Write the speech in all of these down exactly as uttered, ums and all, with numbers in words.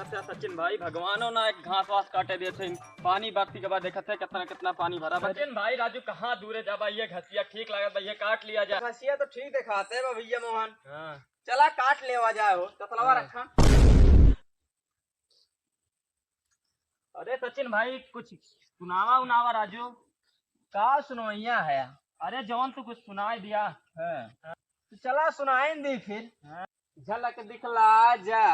अच्छा सचिन भाई, भगवानो ना एक घास वास काटे देत है। पानी बरसी के बाद देखत है कितना कितना पानी भरा बा। सचिन भाई, राजू कहाँ दूरे जाबा, ये घसिया ठीक लागत बा, ये काट लिया जाए। घसिया तो ठीक दिखाते बा भैया मोहन। हाँ। चला काट लेवा जाए हो, तसलवा हाँ। रखा। अरे सचिन भाई, कुछ सुनावा उनावा राजू। का सुनवैया है? अरे जौन तू कुछ सुनाई दिया। हाँ। तो चला सुनाइन दी फिर। हाँ। झलक दिखला जा,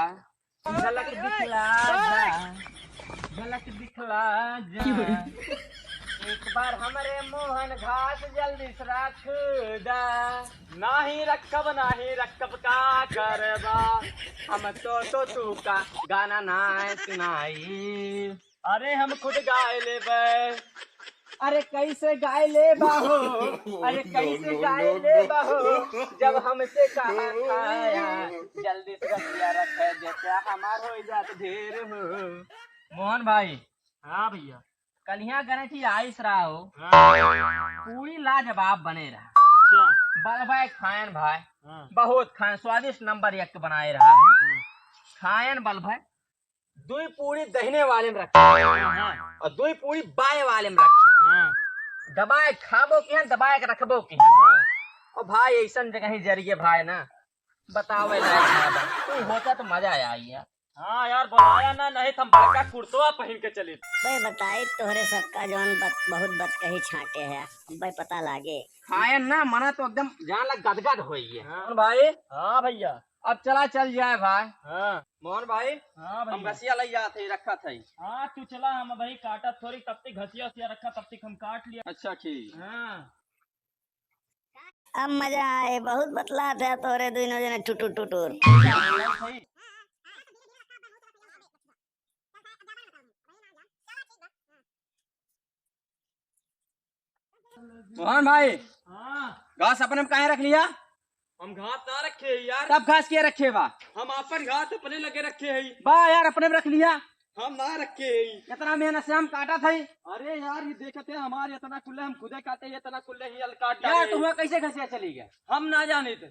झलक दिखला जा, झलक दिखला जा। एक बार हमरे मोहन घास जल्दी से रख दा। नाही रखब, नाही रखब, का करबा? हम तो, तो तू का गाना ना सुनाई। अरे हम खुद गाय लेबे। अरे कैसे गाय लेबा हो? अरे कैसे गाय लेबा हो? जब हमसे कहा खाया, जल्दी से गठिया रखे, जैसे हमार हो जात ढेर हो। मोहन भाई। हाँ भैया। कलिया गणेश आइस रहा हो। हाँ। पूरी लाजवाब बने रहा। अच्छा। बल भाई खायन भाई। हाँ। बहुत खायन, स्वादिष्ट नंबर एक बनाए रहा है। हाँ। खायन बल भाई। दुई पूरी दहिने वाले में रखे हाँ। और दुई पूरी बाएं वाले में रखे। हाँ। दबाए खाबो की है, दबाए के रखबो की है। हाँ। और भाई ऐसन जगह ही जरिए भाई ना, बतावे लायक ना बा। तू होता तो मजा आ आई यार। हाँ यार, बोलाया ना, नहीं तो हम बड़का कुर्तवा पहन के चली। बे बताई तोहरे सबका जौन बत-, बहुत बतकही छाटे है, बे पता लागे। खाए ना, मना तो एकदम जान लग गदगद होई है। हाँ। मोहन भाई। हाँ भैया। अब चला चल जाए भाई। हाँ। मोहन भाई। हाँ हम भैया। घसिया लई जात है, रखत है। हाँ तू चला, हम भाई काटा थोड़ी, तब तक घसिया उसिया रखा, तब तक हम काट लिया। अच्छा ठीक। हाँ। अब मजा आए, बहुत बतलात है तोरे दुइनो जने टुटुर टुटुर। मोहन भाई, हाँ। घास अपने में काहे रख लिया? हम घास ना रखे ही यार। तब घास के रखे बा? हम अपन घास अपने लगे रखे ही। बा यार, अपने में रख लिया। हम ना रखे ही। इतना मेहनत से हम काटा था। अरे यार, ये देखते हैं, हमारे इतना कुल्ले हम खुदे काटे, इतना कुल्ले ही अल काट यार, डाले। तो हुआ कैसे घसिया चली गया? हम ना जाने थे।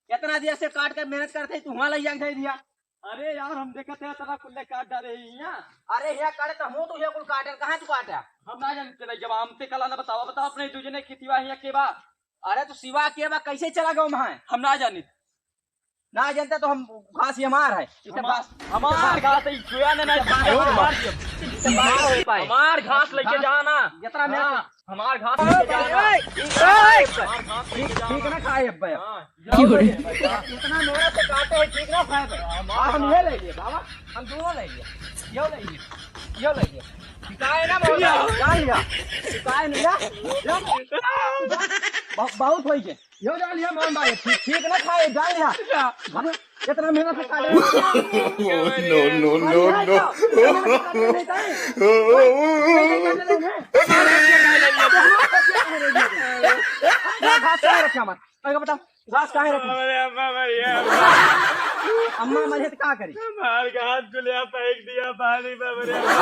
इतना देर से काट कर मेहनत करते ही, तू हुआ लग जाके दे दिया। अरे यार, हम देखत है, इतना कुल्ले काट डाले ही यहाँ। अरे, यहाँ काटे तो हम तो यहाँ कुल काटे, कहाँ तू काटा? हम ना जाने थे, जब हमसे कला ना बतावा, बताओ अपने दूजने की सिवा यहाँ के बा। अरे, तू सिवा के बा, कैसे चला गया वहाँ? हम ना जाने। ना जानते तो हम घास ये हमार है। इसे हमार, घास, हमार घास है, छुआ ने ना, इसे घास हमार। मार दिया। इसे घास हो पाए। हमार घास लेके घास जाना। जितना मेहनत हाँ, हमार घास लेके जाना। ओए, ओए, हमार घास लेके ठीक, जाना। ठीक ना खाए अब भाई। हाँ, क्यों रे? इतना मेहनत से काटे हैं, ठीक ना खाए भाई। हमार और हम घास। ये ले लिए बाबा, हम दोनों ले लिए, यो ले लिए, यो ले लिए। शिकाय ना मोहन भाई, जान लिया। शिकाय नहीं ना। ब-, बहुत होई के। यो जान लिया मोहन भाई, ठीक, ठीक ना खाए, जान लिया। हम इतना मेहनत से काटे। No, no, no, no। घास काहे रखे हमार? अरे बताओ, घास काहे रखे? अरे अम्मा मरिया। अम्मा मरिया तो का करी? हमार घास गुलिया फेंक दिया पानी में, अरे अम्मा।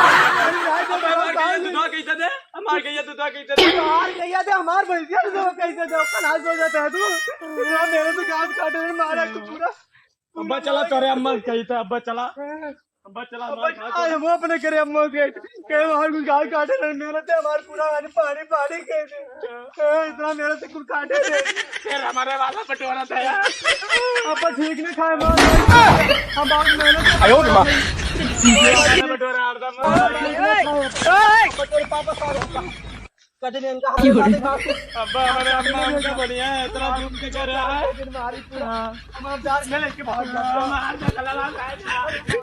अरे भाई, तो हमार गैया दूधवा कैसे दे? हमार गैया दूधवा कैसे दे? हमार गैया दे, हमार भैंसिया दूधवा कैसे दे? ओकर हाथ हो जाता है तू। मेरे तो घास काटे रहे, मारा को पूरा। अब्बा चला, तोरे अम्मा कही था, अब्बा चला। अब्बा चला, अब्बा हमार घास चला, हम अपने करे अम्मा के। कहे हमार कुछ घास काटे रहे, मेहनत है हमार पूरा, हमारे पानी, पानी कह दे। ए, इतना मेहनत से कुल काटे रहे। फिर हमारे वाला बटोरा था यार। अब्बा ठीक नहीं खाए, मार। हम बहुत मेहनत से आयो रे माँ। वाला बटोरा आ रहा था। अब्बा तोरे पापा सारे कदम इनका क्यों रे? अब्बा, हमारे अम्मा हमका बढ़िया है, इतना जुल्म के कर रहा है। दिन मारी पूरा। हाँ। हम अब जा, मैं लेके भाग जाता हूँ। मार दे, चला, चला, चला।